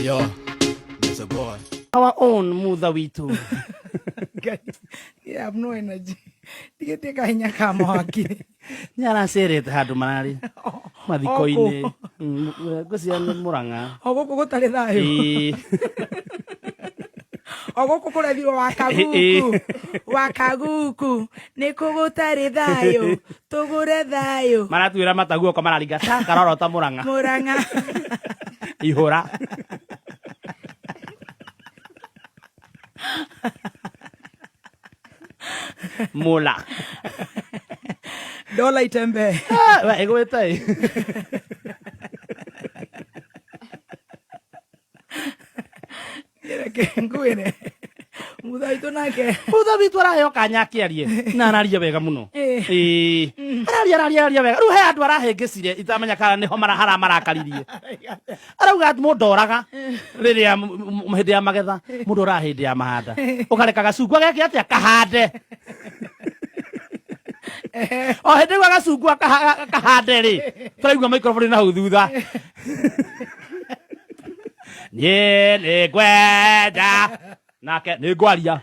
Yo, it's a boy. Our own mutha witũ. Ngai, I have no energy. Tigĩtie kahinya ka mwaki. Nĩ aracerete handũ mararĩ mathiko-inĩ. Ngwĩciria nĩ Mũrang'a. O gũkũ gũtarĩ thayũ. Ĩĩ. O gũkũ kũrethirwo wakaguku. Wakaguku. Nĩ kũ gũtarĩ thayũ. Tũgũre thayũ. Maratuĩra mataguoko mararinga ta karorota Mũrang'a. Mũrang'a. Ihũra. Mula. Dola itembee. Ah, we, ĩgwĩte ĩ. Reke ngwĩre. Mutha witũ nake. Mutha witũ araheo kanya akĩarie na araria wega mũno. Ĩĩ. Ĩĩ. Araria araria araria wega. Rĩu he andũ arahĩngĩcire itamenya kana nĩho haramakaririe. Arauga atĩ mũndũ oraga rĩrĩa hĩndĩ ya magetha, mũndũ oraga hĩndĩ ya mahanda. Ũkareka gacungwa geke atĩa? Kahande. O hĩndĩ ĩyo gacungwa kahande rĩ, tũraigua microphone na hau thutha. Niĩ nĩ ngwenda nake nĩ ngwaria.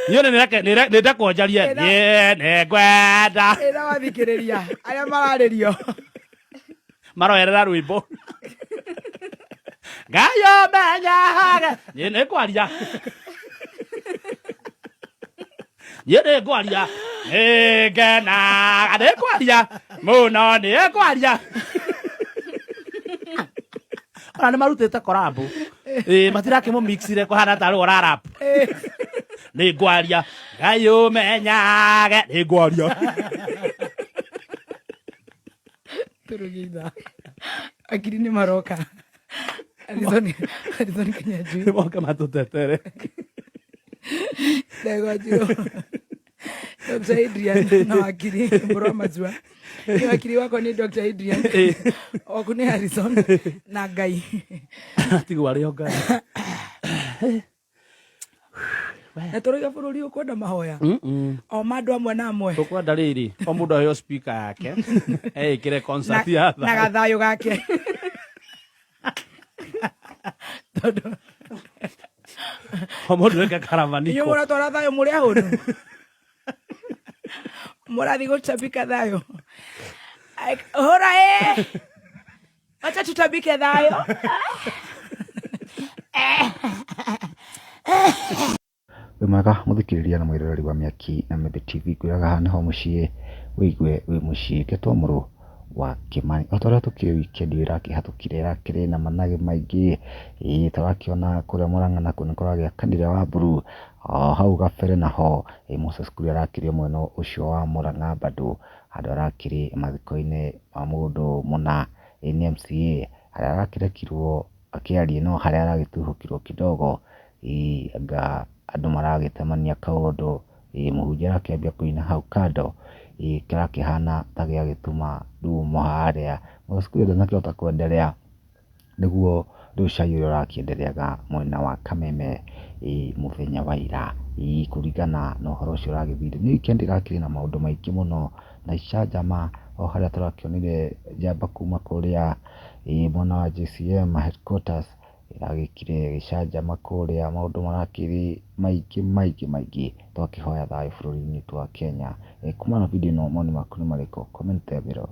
Niĩ nĩ reke nĩ ndekwo njarie. Niĩ nĩ ngwenda. Ĩra wathikĩrĩria arĩa mararĩrio. Maroerera rwĩmbo. Ngai ũmenyage. Niĩ nĩ ngwaria. Niĩ nĩ ngwaria. Nĩ ngenaga nĩ ngwaria. Mũno nĩ ngwaria. Ona nĩ marutĩte korambo. Ĩĩ matirakĩmũmixire kũhana tarĩ we ũrarap. Nĩ ngwaria. Ngai ũmenyage nĩ ngwaria. Tũrũgĩitha. Akiri nĩ maroka. Harrison Harrison Kinyanjui. Moke matũtetere. Ndegwa Njirũ. Dr. Adrian na wakiri Mbũrwa Mazua. Nĩ wakiri wakwa nĩ Dr. Adrian. Waku nĩ Harrison na Ngai. Tigwo arĩ o Ngai. Na tũrauga bũrũri ũkwenda mahoya. O ma andũ amwe na amwe. Tũkwenda rĩrĩ, o mũndũ aheo speaker yake, eĩkĩre concert ya Na gathayũ gake. Tondũ O mũndũ eke karamaniko. Inyuĩ mũratwara thayũ mũrĩ ahũnu. Mũrathiĩ gũtambika thayũ. Hũra ĩ. Wacha tutambike thayũ. Wĩ mwega mũthikĩrĩria na mwĩroreri wa Mĩaki na Mĩthĩ TV, ngwĩraga haha nĩho mũciĩ wĩigue wĩ mũciĩ ngetwo mũrũ wa Kĩmani. O ta ũrĩa tũkĩũĩ wikendi ĩyo ĩrakĩhetũkire ĩrakĩrĩ na managĩ maingĩ, ĩĩ tũrakĩona kũrĩa Mũrang'a nakuo nĩ kũragĩakanire Wamburu, o hau gabere naho Moses Kuria arakĩrĩ o mwena ũcio wa Mũrang'a bado handũ arakĩrĩ mathiko-inĩ ma mũndũ mũna, ĩĩ nĩ MCA, harĩa arakĩrekirwo akĩarie no harĩa aragĩtuhũkirwo kidogo, ĩĩ anga andũ maragĩtemania kaũndũ, ĩĩ mũhunjia arakĩambia kũina hau kando, ĩĩ kĩrakĩhana ta gĩagĩtuma rumo harĩa, Moses Kuria ndanakĩhota kwendelea nĩguo rĩu cai ũrĩa ũrakĩendereaga mwena wa Kameme, ĩĩ mũthenya wa ira, ĩĩ kũringana na ũhoro ũcio ũragĩthire. Nĩ weekend ĩrakĩrĩ na maũndũ maingĩ mũno na icanjama o harĩa tũrakĩonire njamba kuma kũrĩa ĩĩ mwena wa JCM headquarters ĩragĩkire gĩcanjama kũrĩa maũndũ marakĩrĩ maingĩ maingĩ maingĩ twakĩhoya thayũ bũrũri-inĩ witũ wa Kenya. Kumana na video ĩno mawoni maku nĩ marĩkũ? Comment there below.